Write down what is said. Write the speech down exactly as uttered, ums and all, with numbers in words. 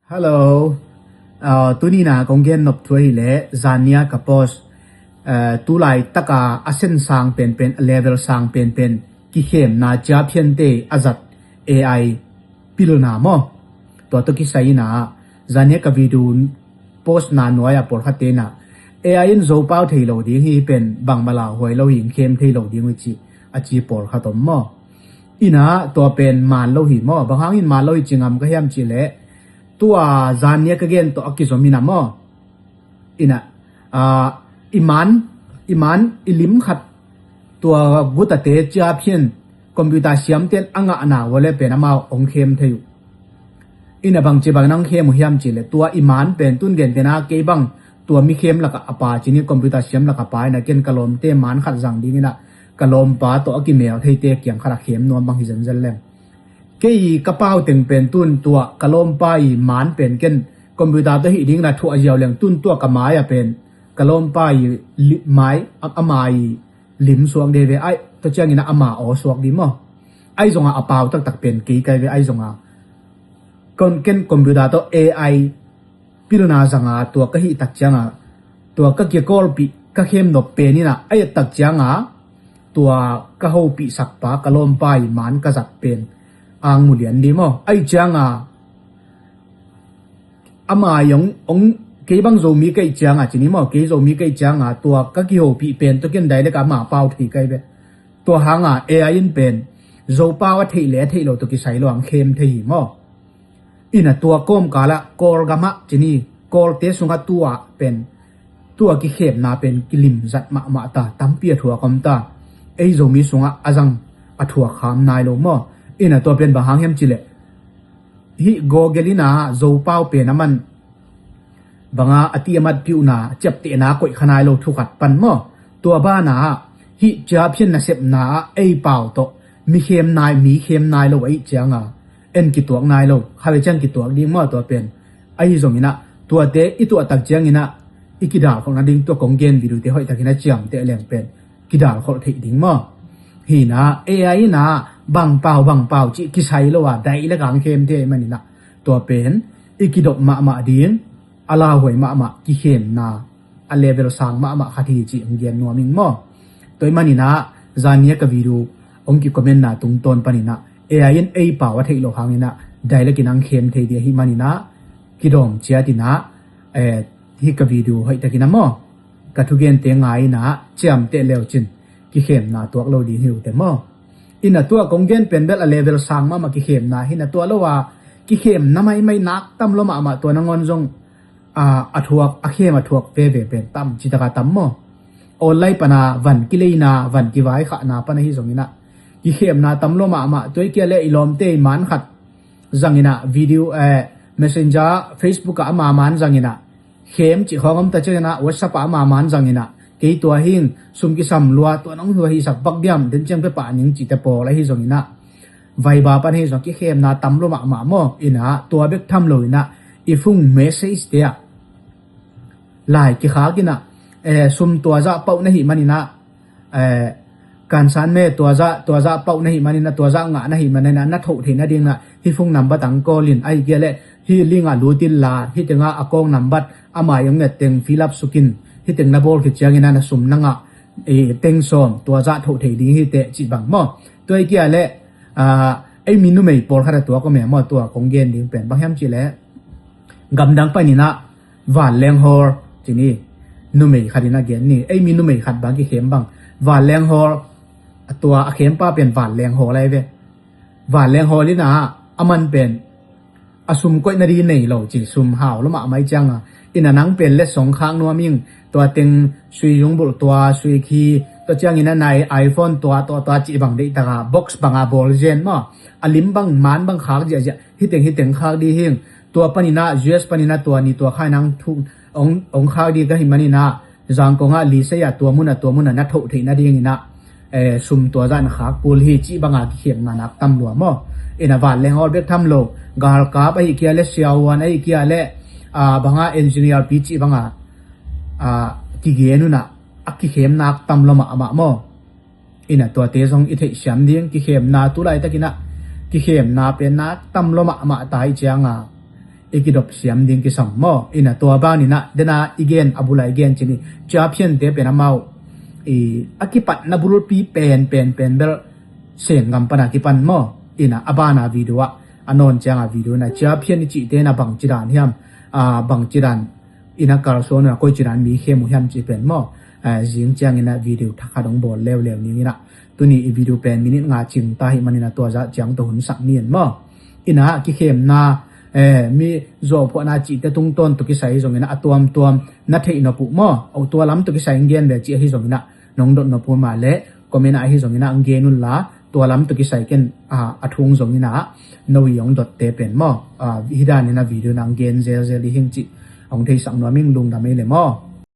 Hello. Uh, tuni na kong gen nop thu ahih leh, zan ni a ka post, uh, tulai taka a sen sang penpen, a level sang penpen kikhemna, ciaphiante a zat A I pilna maw? Tua tawh kisai in ah, zan ni a ka video post na nuai a pawlkhatte in ah, A I in Zopau thei lo ding hi, pen bangmah lauhuai lo hi, khem thei lo ding uh hi ci, a ci pawlkhat om maw? In ah tua pen man lo hi maw? Bang hangin man lo hi ci ngam ka hiam cih leh, tua zan ni a ka gen tawh a kizom in ah maw? In ah, ah, i man, i man, i lim khat, tua gutate ciaphian, computer siamte'n a ngahna uh leh pen amau hong khem thei uh. In ah bangci bangin hong khem uh hiam cih leh, tua i man pen tun gentehna kei bang tua mi khem lakah a pa ci ni, computer siam lakah a pa in ah, ken ka lawmte man khat zang ding in ah, ka lawmpa tawh a kimel theite kiang khat ah khem nuam bang hi zenzen leng. Kei ka pau teng pen tun tua ka lawmpa i man pen ken computer tawh hih ding in ah thuah ziau leng, tun tua ka mai ah pen ka lawmpa i li-, mai, a, ama i lim suak ding ve, ai, tua ciangin ah ama aw suak ding maw? Ai zong a, a pau taktak pen kei kai ve, ai zong a. Kon ken computer tawh A I pilna zang a, tua ka hih tak ciang a, tua ka kikawlpih, ka khem nop pen in ah, ai tak ciang a, tua ka hopihsak pa, ka lawmpa i man ka zat pen ang mu lian ding maw? Ai ciang a, ama i hong, hong, kei bang Zomi ka hih ciang a, ci ni maw, kei Zomi ka hih ciang a, tua ka kihopih pen tawh ken dai leh ka ama pau thei kai ve. Tua hang a A I in pen Zopau a theih leh a theih lo tawh kisai lo ang khem thei hi maw? In ah tua kawmkal ah Kawlgam ah ci ni, Kawlte sungah tua pen, tua kikhemna pen kilimzat mahmah ta, tampi a thuak om ta. Ei Zomi sungah a zang a thuak kham nai lo maw? In ah tua pen bang hang hiam cih leh, hih Google in ah Zopau pen a man bang a, a ti a mat piuhna, ciaptehna koih kha nai lo thu khat pan maw? Tua ban ah hih ciaphian nasepna ah ei pau tawh mi khem nai, mi khem nai lo ahih ciang a, en kituak nai lo, kha ve ciang kituak ding maw tua pen? Ahi zongin ah, tuate i tuah tak ciangin ah, i kidalkholh nading tua kong gen video te hoih takin a ciamteh leng pen kidalkholh theih ding maw? Hi in ah, A I in ah bang pau, bang pau cih kisai lo a, dai leh ka ang khem thei ahih manin ah, tua pen i kidop mahmah ding, a lauhuai mahmah, kikhemna a level sang mahmah khat hi cih hong gen nuam ing maw? Tua ahih manin ah, zan ni a ka video hong kicommentna tungtawn panin ah, A I in ei pau a theih loh hangin ah, dai leh ka ang khem thei ding ahih manin ah, kidawm ciat in ah, eh, hih ka video hoih takin ah maw, ka thugente ngai in ah, ciamteh le uh cin, kikhemna tuak lo ding hi uh teh maw? In ah tua kong gen pen bel a level sang mahmah kikhemna hi in ah, tua lo a kikhemna maimai nak tam lo mahmah, tua nangawn zong, a, a thuak, a khem a thuak veve pen tam, ci tak a tam maw? Online pan a van kileina, van kivaikhahna pan ahi zongin ah, kikhemna tam lo mahmah. Tua ahih kei leh i lawmte i man khat zangin ah video, eh, Messenger, Facebook ah ama man zangin ah khem cih khawng om ta ciangin ah, WhatsApp ah ama man zangin ah, kei tua hi ing, sum kisam lua, tua nong hua hisak bak diam, den ciang pia pah ning, cihte pawl ahi zongin ah, Viber pan ahi zong kikhemna tam lo mahmah maw? In ah tua bek tham lo in ah, i phone message te ah lai kikhak in ah, eh, sum tua zah pauh na hih manin ah, eh, kansan me tua zah, tua zah pauh na hih manin ah, tua zah ngah na hih manin ah, na thoh theih nading in ah hih phone number tang call in, ahih kei leh hih link ah lut inla, hih teng ah account number, a mai hong nget teng fill up suk in, hih teng na bawl khit ciangin ah na sum na ngah, eh, teng sawm, tua zah thoh thei ding hi teh, cih bang maw? Tua ahih kei leh, ah, ei mi numei pawlkhat a tuak om e maw, tua kong gen ding pen bang hiam cih leh, gamdang panin ah Vanleng Hall ci ni, numei khat in a gen ni, ei mi numei khat bang kikhem bang, Vanleng Hall, a tua a khempa pen Vanleng Hall ahi ve. Vanleng Hall in ah a man pen a sum koih nading nei lo ci, sum hau lo mahmah ahih ciang a, in ah nang pen letsong khak nuam ing, tua teng sui zungbulh, tua sui khi, tua ciangin ah nai iPhone tua, tua, tua cih bang deih tak a, box bang a bawl zen maw, a lim bang, man bang khak ziahziah, hih teng, hih teng khak ding hi ing. Tua panin ah, U S panin ah tua ni tua khai nang thu, hong, hong khak ding ka hih manin ah, Zangkong ah, Lisei ah, tua mun ah, tua mun ah na thoh theih nadingin ah, eh, sum tua zah na khak kul hi, cih bang a kikhemna nak tam lua maw? In ah Vanleng Hall bek tham lo, galkap ahih kei leh, siavuan ahih kei leh, ah, bang a engineer pi cih bang a, ah, kigen un ah, a kikhemna tam lo mahmah maw? In ah tuate zong i theihsiam ding, kikhemna tu laitakin ah, kikhemna pen nak tam lo mahmah ta ahih ciang a, i kidop siam ding kisam maw. Ina tua ban ina dena i gen a bula i gen cini, ciaphiante pen amau i a kipatna bulpi pen pen pen bel Sen gam pana kipan maw. Ina a bana video ah a nawn cianga video ina ciaphian i cihte ina bangci dan hiam, a bangci dan ina kalsuan ina koici dan mi khem uh hiam ci pen maw. Zing ciang ina video thakhat hong bawl leuleu ning ina. Tuni i video pen minit nga cing ta hi man ina tua zah ciang tawh hun sak ni en maw. Ina kikhemna mi zuauphuahna cihte tungtawn tawh kisai hi zong ina a tuamtuam na theih nop uh maw. Au tua lam tawh kisai hong gen ve cih ahi zong ina nong dot nop uh mah leh comment ah ahi zong ina hong gen unla tua lam tawh kisai ken a thung zong ina no i hong dotte pen maw. Hi dan ina video ina hong gen zelzel i hing cih hong theisak nuam ing. Lungdam ei le maw.